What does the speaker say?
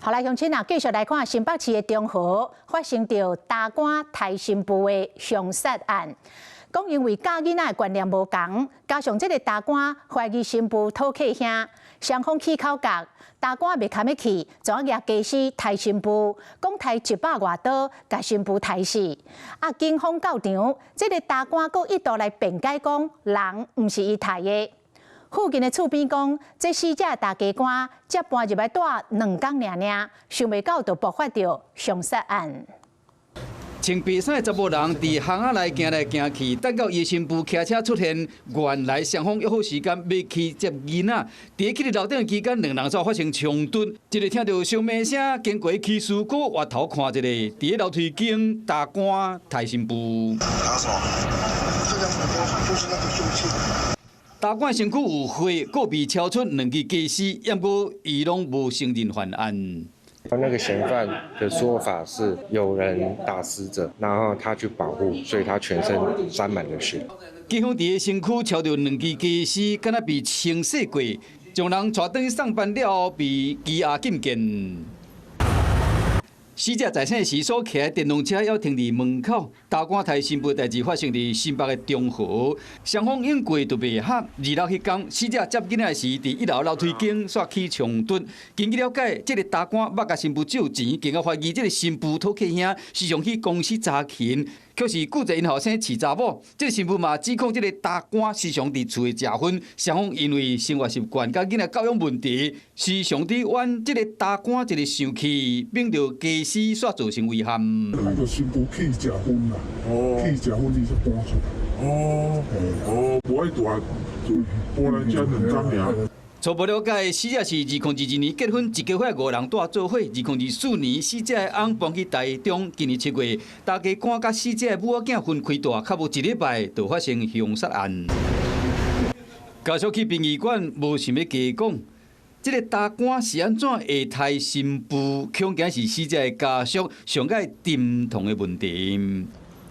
好來，鄉親啊，繼續來看新北市的中和發生著大官刣新婦的兇殺案。講因為教囡仔的觀念無仝，加上這个大官懷疑新婦討客兄，雙方起口角，大官袂堪得去，就按舉家私刣新婦，講刣一百外刀，共新婦刣死。啊，警方到場，這个大官閣一度來辯解講，人毋是伊刣的。附近的厝邊講，這死者大家官才搬入來蹛2工爾爾，想袂到就爆發著兇殺案。穿白衫的查某人佇巷仔內行來行去，等到伊新婦騎車出現，原來雙方約好時間欲去接囡仔。佇去樓頂期間，兩人就發生衝突。一个聽著相罵聲，經過起事，閣回頭看一下，佇咧樓梯間大官刣新婦。打什麼？就是那個兇器。大官身軀有血，閣被敲出兩支家私，毋過伊攏無承認犯案。那個嫌犯的說法是有人打死者，然後他去保護，所以他全身沾滿了血。警方佇伊身軀抄著兩支家私，敢若被清洗過，將人帶轉去上班了後，被羈押禁見。死者在生時所騎的電動車猶停佇門口，大官刣新婦代誌發生佇新北的中和，雙方應過就袂合。26彼工，死者接囡仔時，佇一樓樓梯間煞起衝突。根據了解，這个大官捌共新婦借錢，更加懷疑這个新婦討客兄時常去公司查勤，卻是拒絕𪜶後生飼查某。這个新婦嘛指控這个大官時常佇厝內食薰，雙方因為生活習慣佮囡仔教養問題，時常佇冤這个大官一个生氣，變著家私煞造成遺憾。那個新婦去食薰啦，去食薰伊才搬出來。哦，哦，無愛蹛，就搬來遮2工爾。初步了解，死者是2022年結婚，一家伙五人蹛做伙。2024年，死者的翁搬去台中，今年7月，大家官佮死者的母仔囝分開蹛，較無一禮拜就發生兇殺案。家屬去殯儀館，無想欲加講。這个大官是按怎會刣新婦？恐驚是死者的家屬上蓋沉痛的問題。